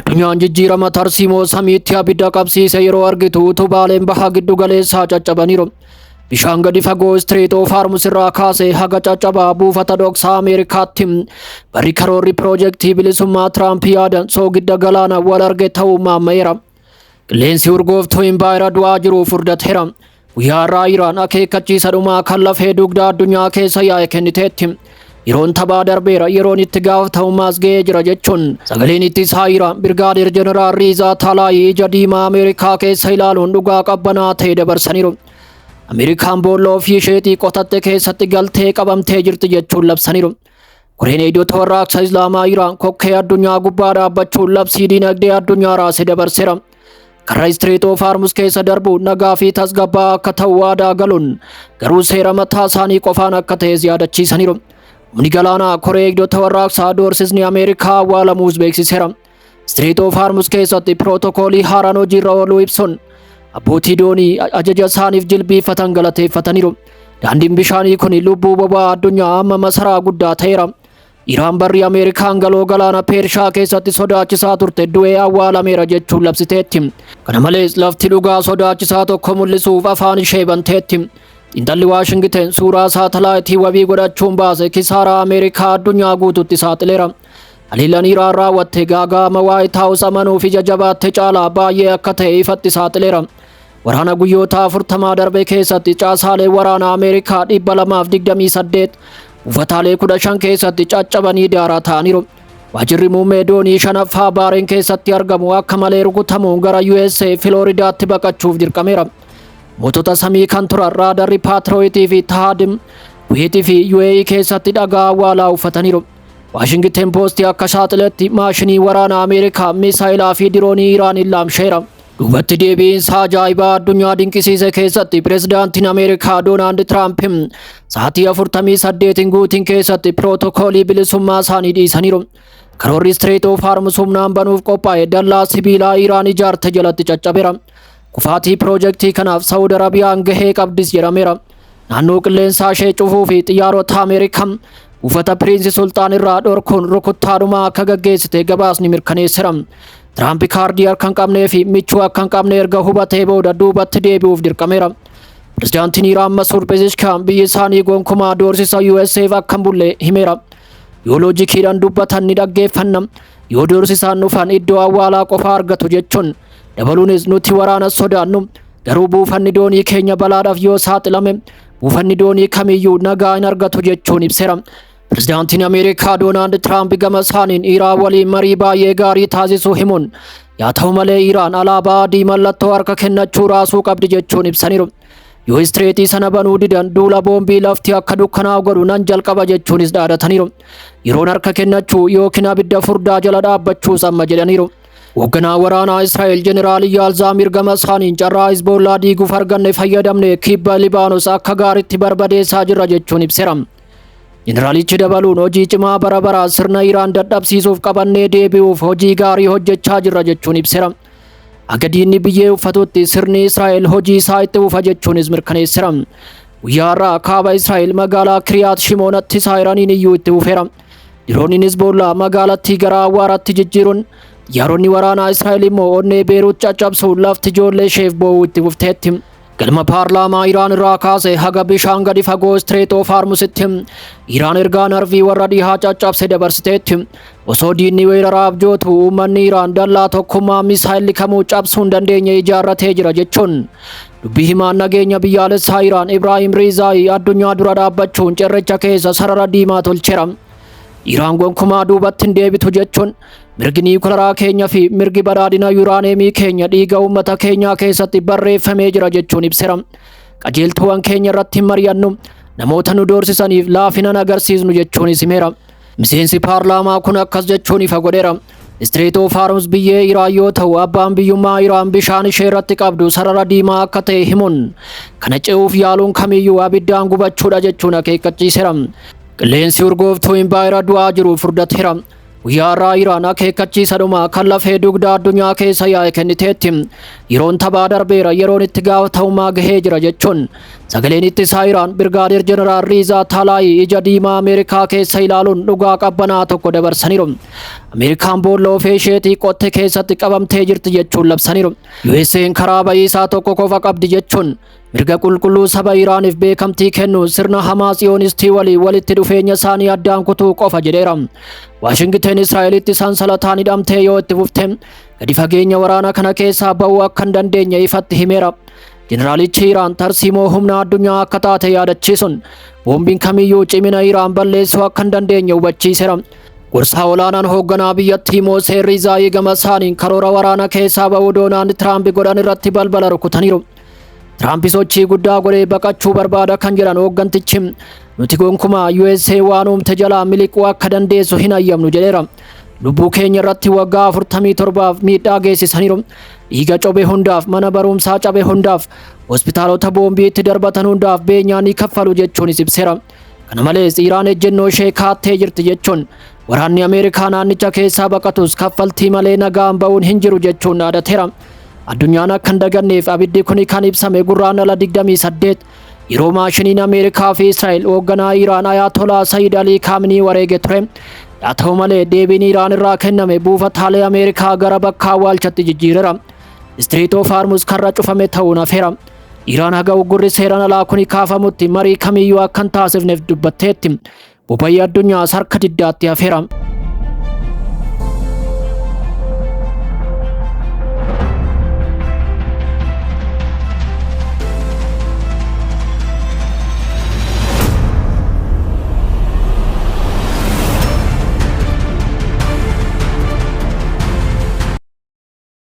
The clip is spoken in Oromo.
Addunyaan jijjiirama tarsiimoo samiitti abidda qabsiise yeroo argitu utubaaleen baha giddu galeessaa caccabaniiru. Bishaan gadi fagoo Strait of Hormuz irraa kaasee haga caccabaa buufata dhoksaa Ameerikaatti barri karoorri piroojeektii bilisummaa Tiraamp yaadan soogidda galaana wal arge ta'uu maammayeera. Qilleensi urgooftuu impaayera du'aa jiru furdateera. Guyyaa har'aa Iraan akeekkachiisa dhumaa kan lafee dugda addunyaa keessa yaa'e kenniteetti. Yeroon taphaa darbeera, yeroon itti gaafatamummaas ga'ee jira jechuun sagaleen ittisaa Iraan Birgaadeer Jeneraal Riizaa Talaayii ija diimaa Ameerikaa keessa ilaaluun dhugaa qabbanaa ta'e dabarsaniiru. Ameerikaan boolla ofii isheetii qotatte keessatti galtee qabamtee jirti jechuun labsaniiru. Koreen eegdota warraaqsa Islaamaa Iraan kokkee addunyaa gubbaa dhaabbachuun labsii dinagdee addunyaa raase dabarseera. Karra Strait of Hormuz keessa darbuun nagaa fi tasgabbaa akka ta'u waadaa galuun garuu seera mataa isaanii qofaan akka ta'es yaadachiisaniiru. Humni galaanaa koree eegdota warraaqsaa doorsisni Ameerikaa awwaalamuus beeksiseera. Strait of Hormuz keessatti pirootokoolii haaraan hojiirra ooluu ibsuun abbootii doonii ajaja isaaniif jilbiifatan galateeffataniiru. Daandiin bishaanii kun lubbuu boba'aa addunyaa amma masaraa guddaa ta'eera. Iraan barri Ameerikaan galoo galaana Peershaa keessatti sodaachisaa turte du'ee awwaalameera jechuun labsiteetti. Kana malees lafti dhugaa sodaachisaa tokko mul'isuuf afaan ishee banteetti. Xiinxalli Waashingiten suuraa saatalaayitii wabii godhachuun baase kisaaraa Ameerikaa addunyaa guututti saaxileera. Haleellaan Iraan raawwatte gaaga'ama Waayit Haawus amanuuf ija jabaatte caalaa baay'ee akka ta'e ifatti saaxileera. Waraana guyyoota 40 darbe keessatti caasaalee waraana Ameerikaa 228 buufataalee 15 keessatti caccabanii daaraa ta'aniiru. Waajjirri muummee doonii shanaffaa Baareen keessatti argamu akka malee rukutamuun gara USA Filooridaatti baqachuuf dirqameera. Mootota samii kan turan raadarri Paatirooyitii fi Tahaadim Kuweetii fi UAE keessatti dhagaa awwaalaa uffataniiru. Waashingiten Poostii akka saaxiletti maashinii waraana Ameerikaa misaayilaa fi diroonii Iraaniin laamsheera. Duubatti deebiinsa ajaa'ibaa addunyaa dinqisiise keessatti pirezidaantiin Ameerikaa Doonaald Tiraamp sa'aatii 48 guutiin keessatti pirootokoolii bilisummaa isaanii dhiisaniiru. Karoorri Strait of Hormuz humnaan banuuf qophaa'e dallaa sibiilaa Iraan ijaarte jalatti caccabeera. Kufaatii piroojeektii kanaaf Saawud Arabiyaan gahee qabdis jedhameera. Naannoo qilleensaa ishee cufuu fi xiyyaarota Ameerikaa buufata Piriinsi Sultaan irraa dhorkuun rukuttaadhuma akka gaggeessite gabaasni mirkaneesseera. Tiraamp kaardii harka hin qabnee fi michuu akka hin qabne erga hubatee booda duubatti deebi'uuf dirqameera. Pirezidaantiin Iraan Masuud Pezeshkiyan biyyi isaanii gonkumaa doorsisa USAf akka hin bulle himeera. Yoo loojikiidhaan dubbatan ni dhaggeeffanna. Yoo doorsisaan dhufan iddoo awwaalaa qofa argatu jechuun dabaluunis nuti waraana sodaannu garuu buufanni doonii keenya balaadhaaf yoo saaxilame buufanni doonii kamiyyuu nagaa hin argatu jechuun ibseera. Pirezidaantiin Ameerikaa Doonaald Tiraamp gama isaaniin Iraan waliin marii baay'ee gaarii taasisuu himuun yaa ta'u malee Iraan alaabaa adii mallattoo harka kennachuu raasuu qabdi jechuun ibsaniiru. Yoo istreetii sana banuu didan duula boombii lafti akka dukkanaa'u godhu nan jalqaba jechuunis dhaadataniiru. Yeroon harka kennachuu yookiin abidda furdaa jala dhaabbachuus amma jedhaniiru. Hoogganaa waraanaa Israa'el Jeneraal Iyyaal Zaamir gama isaaniin carraa Hizboollaa diiguuf arganne fayyadamne kibba Libaanos akka gaariitti barbadeessaa jirra jechuun ibseera. Jeneraalichi dabaluun hojii cimaa bara baraa sirna Iraan dadhabsiisuuf qabannee deebi'uuf hojii gaarii hojjechaa jirra jechuun ibseera. Akka diinni biyyee uffatutti sirni Israa'el hojii isaa itti fufa jechuunis mirkaneesseera. Guyyaa har'aa kaaba Israa'el magaalaa Kiriyaat Shimoonatti saayiraniin iyyuu itti fufeera. Dirooniin Hizboollaa magaalattii gara awwaaratti jijjiiruun xiyyaaronni waraanaa Israa'el immoo onnee Beeruut caccabsuun lafti ijoollee isheef boo'uu itti fufteetti. Galma paarlaamaa Iraan irraa kaasee haga bishaan gadi fagoo Strait of Hormuzitti Iraan ergaa narvii warra dhihaa caccabse dabarsiteetti. Osoo diinni weeraraa abjootu uummanni Iraan dallaa tokkummaa misaayilli kamuu cabsuu hin dandeenye ijaarratee jira jechuun dubbii himaan nageenya biyyaalessaa Iraan Ibraahim Riizaayi addunyaa dura dhaabbachuun cirracha keessa sarara diimaa tolcheera. Iraan gonkumaa duubatti hin deebitu jechuun mirgi niwukilaraa keenya fi mirgi badhaadhina yuuraaneemii keenya dhiiga uummata keenyaa keessatti barreeffamee jira jechuun ibseera. Qajeeltuuwwan keenya irratti hin mari'annu namoota nu doorsisaniif laafina agarsiisnu jechuunis himeera. Miseensi paarlaamaa kun akkas jechuun ifa godheera. Strait of Hormuz biyyee Iraan yoo ta'u abbaan biyyummaa Iraan bishaan ishee irratti qabdu sarara diimaa akka ta'e himuun kana ce'uuf yaaluun kamiyyuu abiddaan gubachuudha jechuun akeekkachiiseera. Qilleensi urgooftuu impaayera du'aa jiru furdateera. Guyyaa har'aa Iraan akeekkachiisa dhumaa kan lafee dugdaa addunyaa keessa yaa'e kenniteetti. Yeroon taphaa darbeera, yeroon itti gaafatamummaa gahee jira jechuun sagaleen ittisaa Iraan Birgaadeer Jeneraal Riizaa Taalaayii ija diimaa Ameerikaa keessa ilaaluun dhugaa qabbanaa tokko dabarsaniiru. Ameerikaan boolla ofii isheetii qotte keessatti qabamtee jirti jechuun labsaniiru. USA'n karaa ba'iisaa tokko qofa qabdi jechuun mirga qulqulluu saba Iraaniif beekamtii kennu sirna hamaa Tsiyoonistii walii walitti dhufeenya isaanii addaan kutuu qofa jedheera. Waashingiten Israa'elitti sansalataan hidhamtee yoo itti fufte gadi fageenya waraana kana keessaa ba'uu akka hin dandeenye ifatti himeera. Jeneraalichi Iraan tarsiimoo humna addunyaa akka taate yaadachiisuun boombiin kamiyyuu cimina Iraan balleessuu akka hin dandeenye hubachiiseera. Gorsaa olaanaan hoogganaa biyyattii Moosee Riizaayii gama isaaniin karoora waraana keessaa ba'uu Doonaald Tiraamp godhan irratti balbala rukutaniiru. Tiraamp sochii guddaa godhee baqachuu barbaada kan jedhan hooggantichi, nuti gonkumaa USA waan uumte jalaa miliquu akka dandeessu hin hayyamnu jedheera. Lubbuu keenya irratti waggaa 47f miidhaa geessisaniiru. Dhiiga cobe hundaaf, mana barumsaa cabe hundaaf, hospitaalota boombii itti darbatan hundaaf beenyaa ni kaffalu jechuunis ibseera. Kana malees Iraan ejjennoo ishee kaattee jirti jechuun waraanni Ameerikaa naannicha keessaa baqatus kaffaltii malee nagaan ba'uun hin jiru jechuun dhaadateera. Addunyaan akka hin daganneef abiddi kun kan ibsame Gurraandhala 28 yeroo maashiniin Ameerikaa fi Israa'el hoogganaa Iraan Ayatollah Sayyid Alii Kaaminii wareege ture. Haa ta'u malee deebiin Iraan irraa kenname buufataalee Ameerikaa gara bakka awwaalchatti jijjiireera. Strait of Hormuz karra cufame ta'uun hafeera. Iraan haga uggurri seeraan alaa kun kaafamutti marii kamiyyuu akka hin taasifneef dubbatteetti. Boba'ii addunyaas harka diddaatti hafeera.